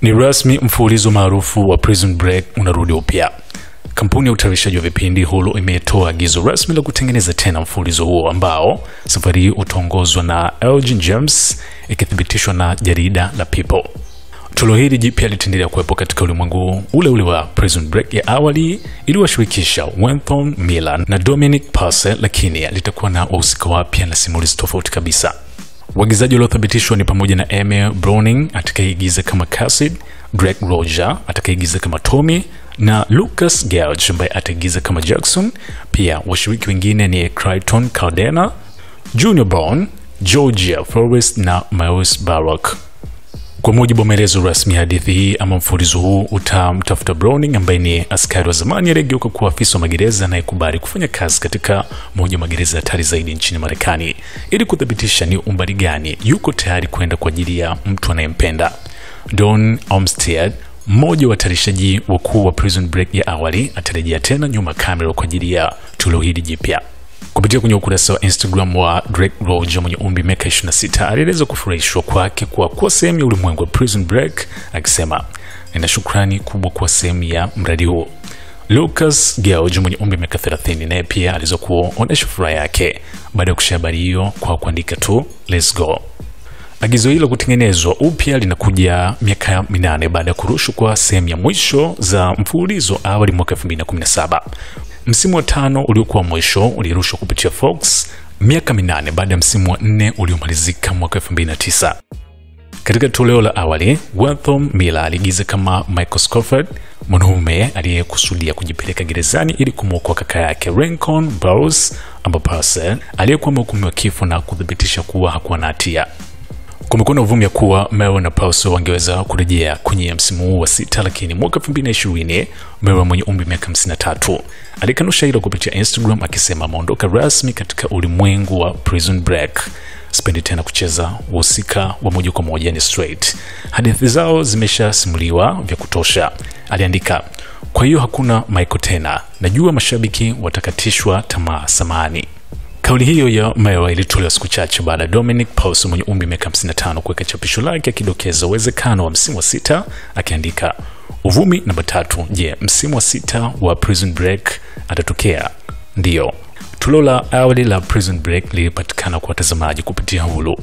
Ni rasmi, mfululizo maarufu wa Prison Break unarudi upya. Kampuni ya utayarishaji wa vipindi Hulu imetoa agizo rasmi la kutengeneza tena mfululizo huo ambao safari hii utaongozwa na Elgin James, ikithibitishwa na jarida la People. Toleo hili jipya litaendelea kuwepo katika ulimwengu ule ule wa Prison Break ya awali iliwashirikisha Wentworth Miller na Dominic Purcell, lakini litakuwa na wahusika wapya na simulizi tofauti kabisa. Waigizaji waliothibitishwa ni pamoja na Emil Browning atakayeigiza kama Cassidy, Drake Roger atakayeigiza kama Tommy na Lucas Gage ambaye ataigiza kama Jackson. Pia washiriki wengine ni Crichton Caldena, Junior Brown, Georgia Forrest na Miles Baroque. Kwa mujibu wa maelezo rasmi, hadithi hii ama mfululizo huu utamtafuta Browning ambaye ni askari wa zamani aliyegeuka kuwa afisa wa magereza anayekubali kufanya kazi katika moja wa magereza hatari zaidi nchini Marekani ili kuthibitisha ni umbali gani yuko tayari kwenda kwa ajili ya mtu anayempenda. Don Olmsted, mmoja wa watayarishaji wakuu wa Prison Break ya awali, atarejea tena nyuma kamera kwa ajili ya toleo hili jipya. Kupitia kwenye ukurasa wa Instagram wa Drake Roger mwenye umri miaka 26, alieleza kufurahishwa kwake kwa kuwa sehemu ya ulimwengu wa Prison Break, akisema, "Nina shukrani kubwa kwa sehemu ya mradi huo." Lucas Gage mwenye umri miaka 30 naye pia aliweza kuonesha furaha yake baada ya kushare habari hiyo kwa kuandika tu "Let's go." Agizo hilo kutengenezwa upya linakuja miaka 8 baada ya kurushwa kwa sehemu ya mwisho za mfululizo awali mwaka 2017. Msimu wa 5 uliokuwa mwisho ulirushwa kupitia Fox miaka 8 baada ya msimu wa 4 uliomalizika mwaka 2009. Katika toleo la awali, Wentworth Miller aliigiza kama Michael Scofield, mwanaume aliyekusudia kujipeleka gerezani ili kumwokoa kaka yake Lincoln Burrows, ambapo Purcell aliyekuwa amehukumiwa kifo na kuthibitisha kuwa hakuwa na hatia. Kumekuwa na uvumi kuwa Miller na Purcell wangeweza kurejea kwenye msimu huu wa 6, lakini mwaka 2020 Miller mwenye umri miaka 53 alikanusha hilo kupitia Instagram akisema ameondoka rasmi katika ulimwengu wa Prison Break. Sipendi tena kucheza wahusika wa moja kwa moja, ni straight. Hadithi zao zimeshasimuliwa vya kutosha, aliandika. Kwa hiyo hakuna Michael tena. Najua mashabiki watakatishwa tamaa, samahani. Kauli hiyo ya Miller ilitolewa siku chache baada ya Dominic Purcell mwenye umri miaka 55 kuweka chapisho lake akidokeza uwezekano wa msimu wa 6, akiandika, "Uvumi namba 3, je, msimu wa 6 wa Prison Break atatokea?" Ndiyo. Toleo la awali la Prison Break lilipatikana kwa watazamaji kupitia Hulu.